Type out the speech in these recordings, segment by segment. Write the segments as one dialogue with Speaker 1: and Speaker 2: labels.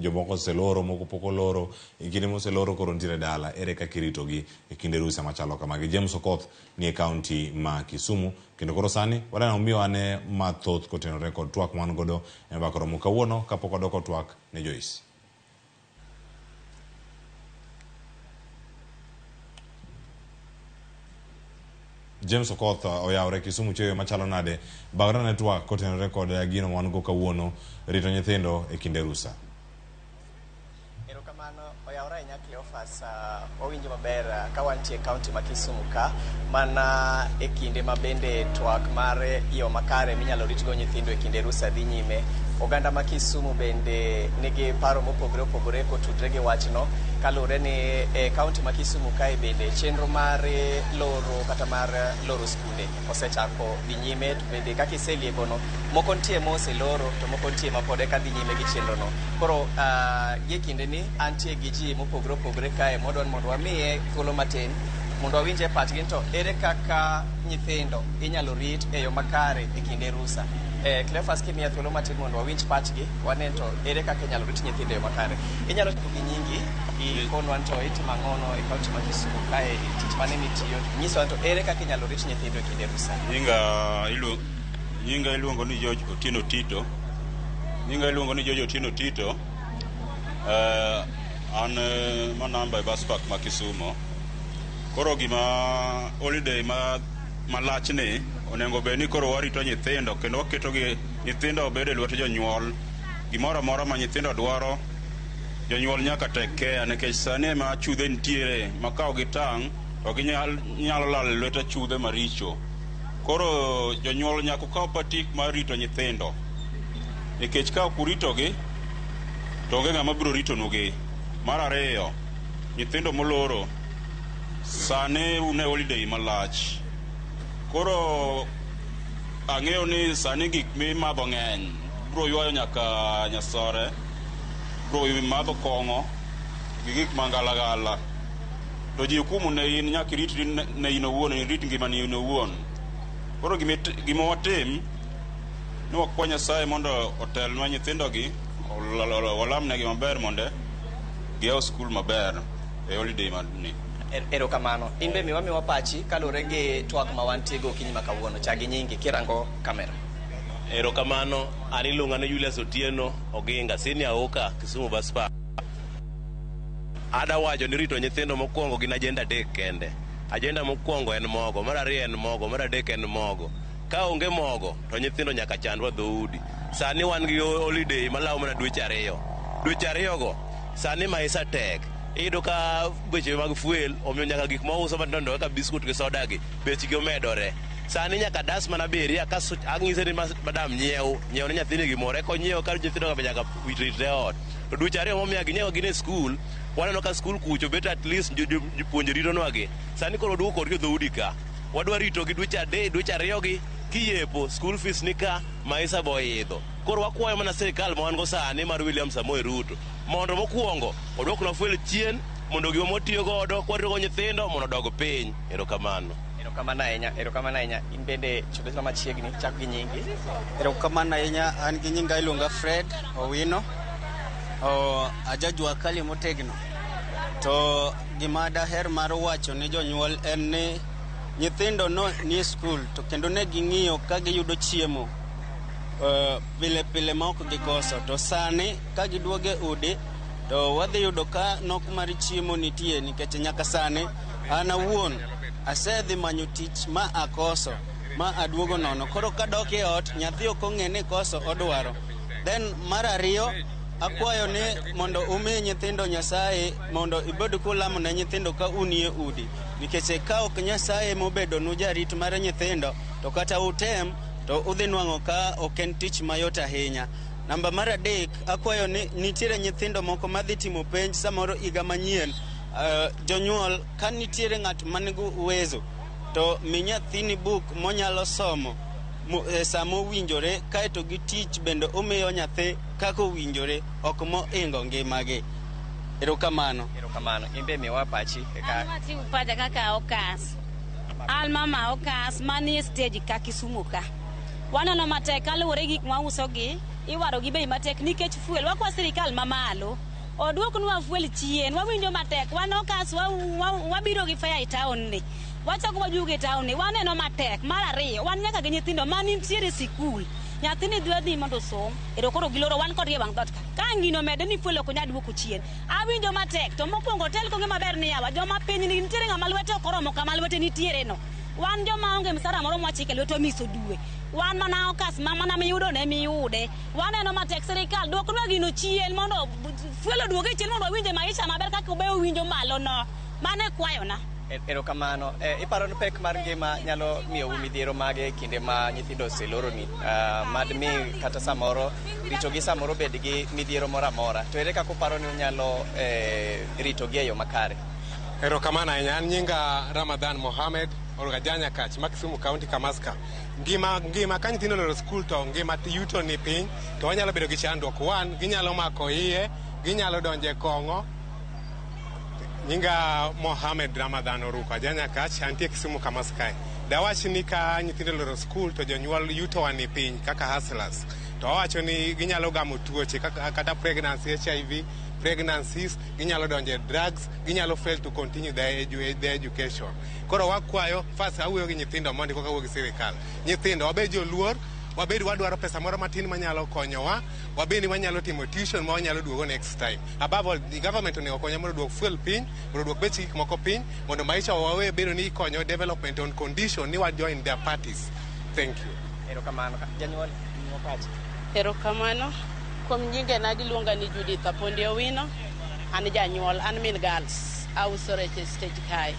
Speaker 1: Jomoko oseloro, moko pok oloro. E kinde moseloro koro nitiere dala, ere kaka iritogi e kinde rusa machalo kamagi? James Okoth nie kaunti ma Kisumu kendo koro sani wadwa ni omiwa ane mathoth kotenore kod twak ma wan godo e mbaka romo kawuono kapok wadoko twak ne Joyce. James Okoth oyawre Kisumu chiwo machalo nade bagna ne twak kotenore kod gino ma wan go kawuono rito nyithindo e kinde rusa.
Speaker 2: Erokamano oyawore ahinya Cleophas, wawinjo maber ka wantie e kaunti ma Kisumu ka mana e kinde ma bende twak mar yo makare minyalo ritgo nyithindo e kinde rusa dhi nyime. Oganda ma Kisumu bende nigi paro mopogore opogore kotudre gi wachno kaluwore ni e kaunti ma Kisumu kae bende chenro mar loro kata mar loro skunde osechako dhi nyime to bende kaka iseliegono moko nitie moseloro to moko nitie ma pod eka dhi nyime gi chenrono. Koro gie kinde ni antie gi ji mopogore opogore kae modwa ni mondo wamiye thuolo matin mondo wawinj e pachgi ni to ere kaka nyithindo inyalo rit e yo makare e kinde rusa. Cleophas kimiya thuolo matin mondo wawinj pachgi wane to ere kaka inyalo rit nyithindo e yo makare. Inyalo chako gi nyingi ikonwa ni to itimo ang'ono e kaunti ma Kisumu kae tich mane mitiyo nyiswa ni to ere kaka inyalo rit nyithindo e kinde rusa.
Speaker 3: Nyinga iluongo ni George Otieno Tito. Nyinga iluongo ni George Otieno Tito. An manamba e bus park ma Kisumo. Koro gima holiday ma malachni onego bed ni koro warito nyithindo kendo waketogi nyithindo bedo e lwet jonyuol. Gimoro amora ma nyithindo dwaro jonyuol nyaka take care nikech sani ema achudhe nitiere ma ka ok gitang' to ginyalo lal e lwet achudhe maricho. Koro jonyuol nyaka kaw patik mar rito nyithindo nikech ka ok uritogi to onge ng'ama biro ritonugi. Mar ariyo, nyithindo moloro sani un e holiday malach. Koro ang'eyo ni sani gik mimadho ng'eny biro ywayo nyaka nyasore, biro madho kong'o gi gik mangalagala. To ji hukumu ne in nyaka iritri ne in owuon, irit ngimani in owuon. Koro gima watim ni wakwa Nyasaye mondo otelnwa nyithindogi, walamnegi maber mondo giyaw skul maber e holiday ni.
Speaker 2: Erokamano. In be miwa miwa pachi kaluwore gi twak ma wantie go okinyi ma kawuono. Chak gi nyingi kirango kamera.
Speaker 4: Erokamano, an iluonga ni Julius Otieno Oginga, senior Oka, Kisumu Bus Park. Ada wacho ni rito nyithindo mokwongo gin agenda adek kende. Agenda mokwongo en mogo, mar ariyo en mogo, mar adek en mogo. Ka onge mogo to nyithindo nyaka chandwa dhoudi. Sani wan gi holiday malawo mana dweche ariyo. Dweche ariyogo sani maisha tek. Iyudo ka weche mag fuel omiyo nyaka gik mawauso matindo tindo kaka biskut gi soda gi bechgi omedore. Sani nyaka das mana abiria kasto ang'ise ni madam nyiew, nyiew ne nyathini gimoro eka onyiew ka nyithindo ka be nyaka ritre ot. To dweche ariyo momiya gi nyiewo gin e skul, waneno ka skul kucho bet at least jopuonje ritonwa gi. Sani koro waduogo kodgi e dhoudi ka. Wadwa ritogi dweche adek, dweche ariyo gi kiyepo school fees ni ka, maisha be oidho. Koro wakwayo mana sirikal ma wan go sani mar William Samoei Ruto mondo mokwongo oduoknwa fuel chien mondo gima mwatiyo godo kwarito go nyithindo mondo odog piny. Erokamano.
Speaker 2: Erokamano ahinya, erokamano ahinya. In bende chobetna machiegni, chak gi nyingi.
Speaker 5: Erokamano ahinya, an gi nyinga iluonga Fred Owino. Aja jua kali motegno. To gima daher mar wacho ne jonyuol en ni nyithindo no nie skul to kendo ne ging'iyo ka giyudo chiemo pile pile ma ok gikoso. To sani ka giduogo e udi to wadhi yudo ka nok mar chiemo nitie nikech nyaka sani an awuon asedhi manyo tich ma akoso ma aduogo nono. Koro kadok e ot nyathi ok ong'e ni koso odwaro. Then mar ariyo akwayo ni mondo umi nyithindo Nyasaye mondo ibed kulamo ne nyithindo ka unie udi nikech ka ok Nyasaye mobedonu jarit mar nyithindo to kata utem to udhi nwang'o ka ok en tich mayot ahinya. Namba mar adek akwayo ni nitiere nyithindo moko madhi timo penj samoro higa manyien. Jonyuol ka nitiere ng'at manigi uwezo to mi nyathini buk monyalo somo e sa mowinjore kaeto gi tich bende umiyo nyathi kaka owinjore ok moingo ngimagi. Erokamano.
Speaker 2: Erokamano. In be miwa pachi.
Speaker 6: An wachiwo pacha kaka okas. An mama okas manie stage ka Kisumu ka. Waneno matek kaluwore gi gik mwauso gi. Iwaro gi bei matek nikech fuel. Wakwa sirikal mamalo oduoknwa fuel chien. Wawinjo matek. Wan okas wabiro gi fare e town ni. Wachako wajuogo e town ni. Waneno matek. Mar ariyo, wan nyaka gi nyithindo manitiere e sikul. Nyathini dwa dhi mondo osom. Ero koro giloro wan kodgi e wang' dhoot ka. Ka ng'ino mede ni fuel ok onyal duoko chien. Awinjo matek. To mokwongo tel kong'e maber ni yawa joma piny ni nitiere ng'ama lwete ok oromo kama lwete nitiere no. Wan joma onge msara moro mwachike lwetwa miso dwe. Wan mana okas ma mana miyudo ne miyude. Waneno matek sirikal duoknwa gino chien mondo fuel oduoge chien mondo wawinje maisha maber kaka ube uwinjo malo no. Mano e kwayona.
Speaker 2: Erokamano. Iparo ni pek mar ngima nyalo miyo midhiero mage e kinde ma nyithindo oseloroni? Mad mi kata samoro ritogi samoro bed gi midhiero moro amora. To ere kaka uparo ni unyalo ritogi e yo makare?
Speaker 7: Erokamano ahinya. An nyinga Ramadhan Mohamed Orgajanya Kach, ma Kisumu County, Kamaska. Ngima ngima ka nyithindo oloro skul to ngima yuto ni piny to wanyalo bedo gi chandruok. One, ginyalo mako iye, ginyalo donjo e kong'o. Nyinga Mohamed Ramadhan Oruko Ajanya Kach, antie Kisumu Kamaska. Dawach ni ka nyithindo oloro skul to jonyuol yutowa ni piny kaka hustlers. To wawacho ni ginyalo gamo tuoche kaka kata pregnancy, HIV, pregnancies, ginyalo donjo e drugs, ginyalo fail to continue their education. Koro wakwayo, first awuoyo gi nyithindo mondi koka awuoyo gi sirikal. Nyithindo, wabed joluor, wabed wadwaro pesa moro matin manyalo konyowa, wabed ni wanyalo timo tuition ma wanyalo duogo next time. Above all, the government onego okonya mondo oduok fuel piny, mondo oduok bech gik moko piny, mondo maisha wawe bedo ni ikonyo development on condition ni wa join their parties. Thank you.
Speaker 2: Erokamano. Janyuol, miwa pachi.
Speaker 8: Erokamano. Kuom nyingena giluonga ni Judith Apondi Owino. An janyuol, an min girls. Auso rech e stage kae.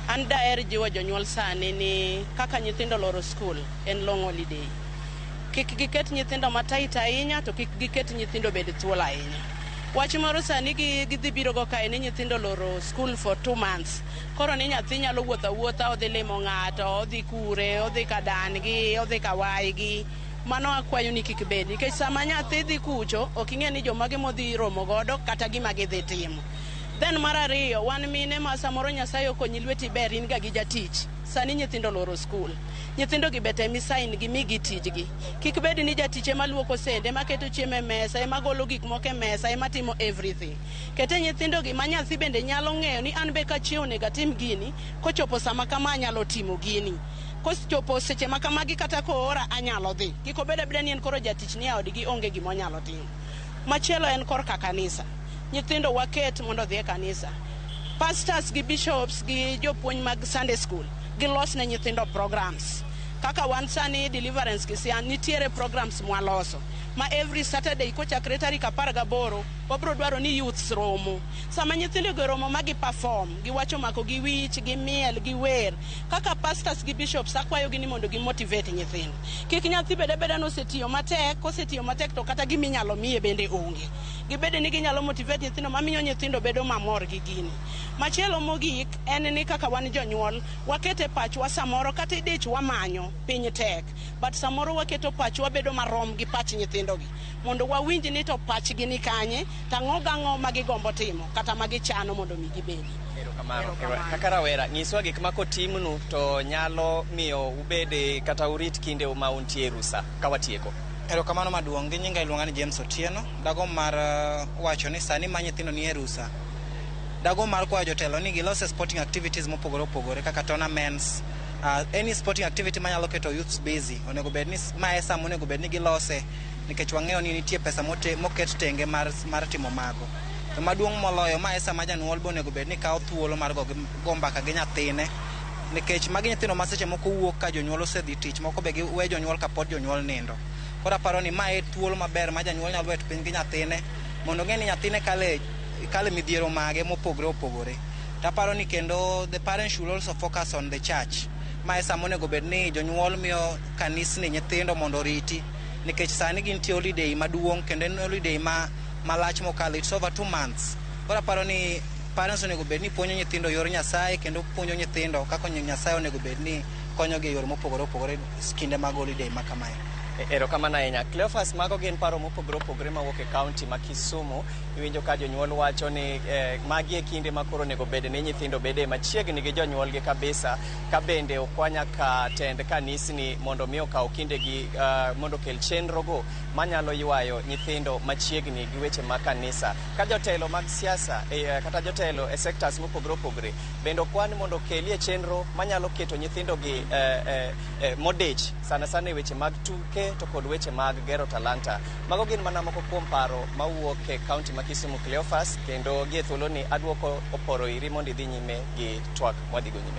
Speaker 8: An daher jiwo jonyuol sani ni kaka nyithindo oloro skul en long holiday. Kik giket nyithindo matight ahinya to kik giket nyithindo bed thuolo ahinya. Wach moro sani gidhi biro go kae ni nyithindo oloro skul for 2 months. Koro ni nyathi nyalo wuotho awuotha, odhi limo ng'ato, odhi kure, odhi ka dan gi, odhi ka waygi. Mano akwayo ni kik bed nikech sama nyathi dhi kucho ok ing'e ni jomage modhi romo godo kata gima gidhi timo. Then mar ariyo, wan mine ma samoro Nyasaye okonyi lweti ber in ga gi jatich. Sani nyithindo oloro skul. Nyithindo gi be tem isign gi migi tijgi. Kik bed ni jatich ema luoko sende, ema keto chiemo e mesa, ema golo gik moko e mesa, ema timo everything. Kete nyithindo gi ma nyathi bende nyalo ng'eyo ni an be kachiewo onego atim gini, kochopo sama kama anyalo timo gini. Kochopo seche ma kamagi kata koora anyalo dhi. Kik obed abeda ni en koro jatich ni e odgi onge gima onyalo timo. Machielo en korka kanisa. Nyithindo waket mondo odhi e kanisa. Pastors gi bishops gi jopuonj mag Sunday school gilos ne nyithindo programs. Kaka wan sani Deliverance Kisian nitiere programs mwaloso ma every Saturday kochakre tarik 18 wabro dwaro ni youths romo. Sama nyithindo go romo ma gi perform, giwacho mako gi wich, gi miel, gi wer. Kaka pastors gi bishops akwayo gi ni mondo gi motivate nyithindo. Kik nyathi bed abeda ni osetiyo matek, kosetiyo matek to kata giminyalo miye bende onge. Gibede ni ginyalo motivate nyithindo mamiyo nyithindo bedo mamor gi gini. Machielo mogik en ni kaka wan jonyuol wakete pachwa samoro kata idich wamanyo piny tek but samoro waketo pachwa bedo marom gi pach nyithindogi mondo wawinj ni to pachgi ni kanye tang'o gang'o ma gigombo timo kata ma gichano mondo mi gibedi.
Speaker 2: Erokamano. Kaka rawera, nyiswa gik ma kotimnu to nyalo miyo ubed kata urit kinde ma untie e rusa ka watieko.
Speaker 9: Erokamano maduong', gi nyinga iluonga ni James Otieno. Dago mar wacho ni sani ma nyithindo nie rusa. Dago mar kwayo jotelo ni gilos sporting activities mopogore opogore kaka tournaments, any sporting activity manyalo keto youths busy. Onego bed ni mae e sama onego bed ni gilose nikech wang'eyo ni nitie pesa moket tenge mar timo mago. To maduong' moloyo, ma e sama janyuol be onego bed ni kawo thuolo mar go mbaka gi nyathine nikech magi nyithindo ma seche moko wuok ka jonyuol osedhi tich, moko be giwe jonyuol kapod jonyuol nindo. Koro aparo ni mae e thuolo maber ma janyuol nyalo bet piny gi nyathine mondo ong'e ni nyathine kale midhiero mage mopogore opogore. Taparo ni kendo the parents should also focus on the church. Ma e sama onego bed ni jonyuol miyo kanisni nyithindo mondo oriti nikech sani gintie holiday maduong' kendo en holiday ma malach mokalo, it's over 2 months. Koro aparo ni parents onego bed ni puonjo nyithindo yor Nyasaye kendo puonjo nyithindo kaka Nyasaye onego bed ni konyogi e yore mopogore opogore kinde mag holiday ma kamae.
Speaker 2: Erokamano ahinya. Cleophas, mago gin paro mopogore opogore mawuok e kaunti ma Kisumu. Iwinjo ka jonyuol wacho ni magi e kinde ma koro onego bed ni nyithindo bede machiegni gi jonyuolgi kabisa, ka bende okwa nyaka tend kanisni mondo mi okaw kindegi mondo okel chenrogo manyalo ywayo nyithindo machiegni gi weche mag kanisa. Ka jotelo mag siasa kata jotelo e sectors mopogore opogore bende okwa ni mondo okelie chenro manyalo keto nyithindogi modich sana sana e weche mag tuke to kod weche mag gero talanta. Mago gin mana moko kuom paro mawuok e kaunti ma Kisumu, Cleophas, kendo gie thuoloni aduoko oporo iri mondo idhi nyime gi twak mwadhigo nyime.